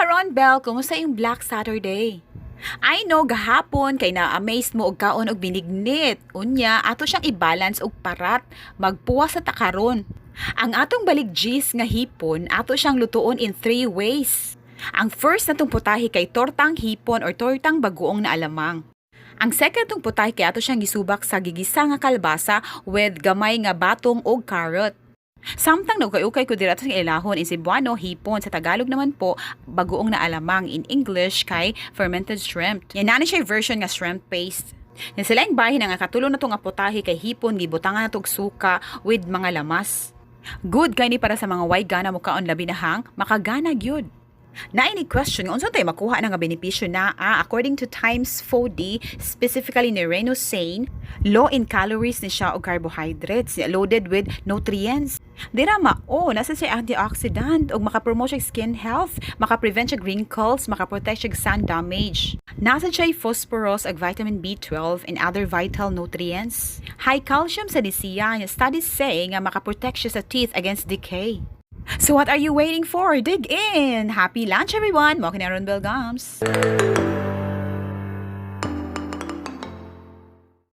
Karon, Belle, kumusta yung Black Saturday? I know gahapon kay na-amaze mo og kaon og binignit. Unya, ato siyang i-balance og parat. Magpuwas sa ta karon. Ang atong baligjis nga hipon, ato siyang lutuon in three ways. Ang first natong putahe kay tortang hipon or tortang bagoong na alamang. Ang second tong putahe kay ato siyang gisubak sa gigisa nga kalbasa with gamay nga batong og carrot. Samtang nagukay-ukay ko dira, ato siyang ilahon. In Cebuano, hipon. Sa Tagalog naman po, bagoong na alamang. In English, kay fermented shrimp. Yan na ni siya version nga shrimp paste. Yan sila yung bahin nga katulo na to nga putahe kay hipon, gibutangan na tog suka with mga lamas. Good kay ni para sa mga way gana mukaon, labi na hang makagana gyud. Naay ni question nga unsa tay makuha na nga benepisyo na. According to Times 4D, specifically ni Reno Sane, low in calories ni siya og carbohydrates, loaded with nutrients. Dira mao, nasa siya antioxidant ug maka-promote siya skin health, maka-prevent siya wrinkles, maka-protect siya sun damage. Nasa siya phosphorus ug vitamin B12 and other vital nutrients. High calcium sa ni siya, studies say nga maka-protect siya sa teeth against decay. So what are you waiting for? Dig in! Happy lunch, everyone! Mo kini Ron Bell Gums.